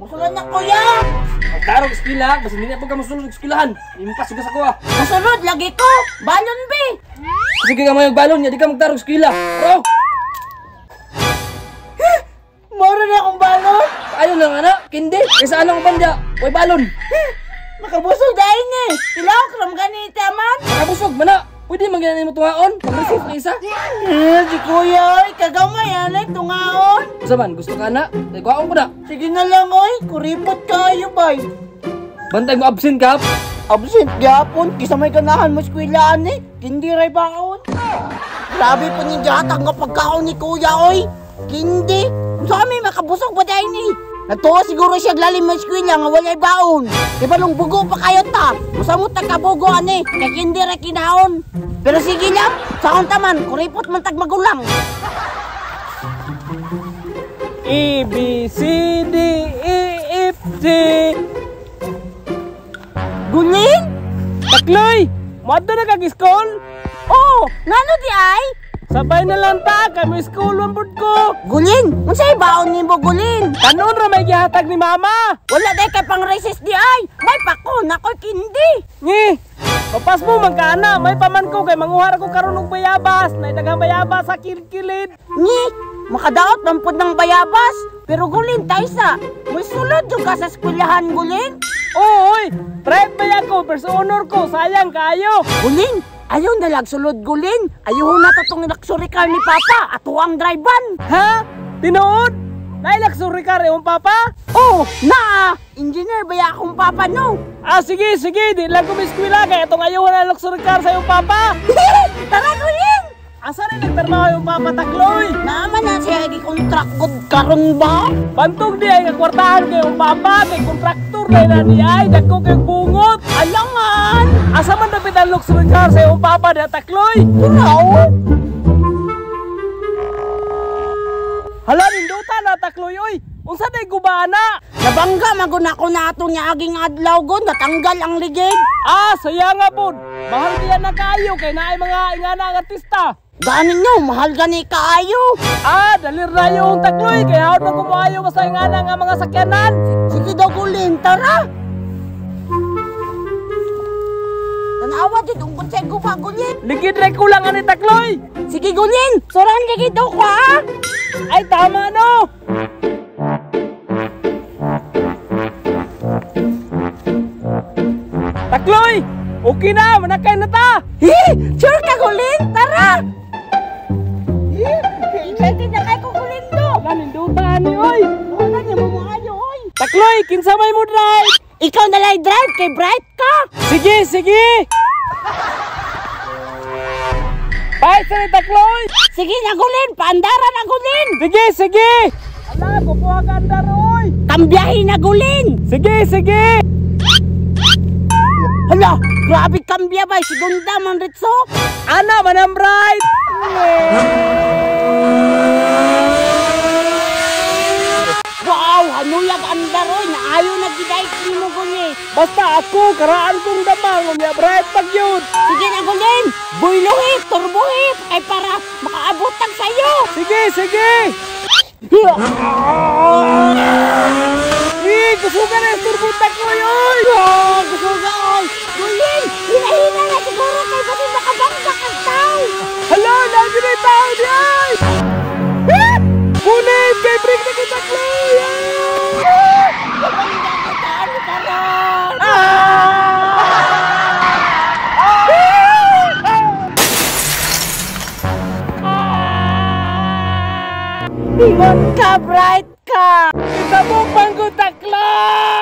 Musulod na kuya. Magtarong eskwela, basta hindi na po ka musulod og eskwelahan. Impas ka sa kuha. Musulod lagi ko. Balon be. Sige ka mayong balon, di ka magtarong eskwela. Bro. Moro na akong balon. Ayo na nga na, kindi. Kaysa anong banda, way balon. Makabusog dahil ni. Tilawak ram ganita man. Makabusog man na. Pwede man ginanin mo tungaon. Pag-receive na isa. Eh, si kuya, oy. Kagamay, anay, tungaon. Usa man, gusto ka na? Kuhaon ko na. Sige na lang, oy. Kuripot kayo, bay. Bantay mo, absent ka? Absent, gyapon. Kisa may ganahan mo eskwelaan, eh. Kindi ray baon. Grabe po ni Jatang nga pagkaon ni kuya, oy. Kindi. Sa kami, makabusog pa dahil ni. Nagtuo siguro siya lalim ng eskwela nga walay baon. Di ba nung bugo pa kayo ta? Musamot na kabugo ani, kay kindi ra kinaon. Pero sige lang, sa akong taman, kuripot man tag magulang. A, B, C, D, E, F, G. Guling? Takloy! Moadto na kag school? Oh, ngano di ay? Sabay na lang ta, kami school man pud ko. Gulin, unsay baon nimo gulin? Kanon ra may gihatag ni mama. Wala day kay pang recess di ay. May pako nakoy kindi. Ngi. Papas mo man ka ana, may paman ko kay manguha ra ko karon og bayabas, nay daghang bayabas sa kilkilid. Ngi, makadaot man pud ng bayabas. Pero gulin taysa, mosulod jud ka sa eskwelahan gulin. Oo, oy, pride ba ako, pero sa honor ko, sayang kayo. Gulin, ayaw na lang sulod gulin. Ayaw na to tong luxury car ni Papa at ang drive-an. Ha? Tinuod? Naay luxury car imong Papa? Oh, naa! Engineer ba akong Papa no? Ah, sige, sige. Di lang ko miskwila kaya itong ayaw na luxury car sa iyong Papa. Tara gulin! Asa na nagtrabaho yung Papa Takloy? Naaman na siya gi-contract god karon ba? Bantog di ay kwartahan kay yung Papa, kay kontraktor na na di ay dagko kay bungot. Alangan! Asa man dapit ang luxury car sa iyong Papa di Takloy? Turaw! Hala, ninduta na Takloy oy. Unsa day gubana? Nabangga magun ako na atong niaging adlaw gon, natanggal ang ligid. Ah, saya nga pod. Mahal diyan na kaayo kay naay mga ingana ang artista. Gani nyo, mahal gani kaayo. Ah, dalir na yung Takloy kay hawd man kumuayo basta ingana nga mga sakyanan. Sige daw gulin, tara. Tanawa dito ungkod sa guba gulin. Ligid ra kulang ani Takloy. Sige gulin, surahan ligid daw ko ha. Ay tama no. Takloy, okay na, manakay na ta. Hi, sure ka gulin, tara. Excited na kay ko gulin do. Naninduta ni oy. Wala niya mo maayo oy. Takloy, kinsa may mo drive? Ikaw na lang drive kay bright ka. Sige, sige. Bye sa Takloy. Sige na gulin, paandara na gulin. Sige, sige. Ala, kukuha ka andar oy. Kambiyahe na gulin. Sige, sige. Hala, grabe kambya ba? Segunda man ritso. Ana, manam bright. Wow, hanuyag andar oy. Naayo na giday nimo gulin. Basta ako, karaan kong damang, unya bright pag yun. Sige na gulin. Buyluhit, turbuhit, kay para makaabot tag sayo. Sige, sige. Eh, gusto ka na yung turbo Takloy, oy! Oh, gusto ka, oy! Gulin! Hina-hina na siguro kay basin makabangga kang tao! Hala! Lagi na yung tao niya, oy! Kunin! Kay break na kay Takloy! Mabangga ka tao ni karon! Ingon ka, bright ka! Isa mo pang Takloy!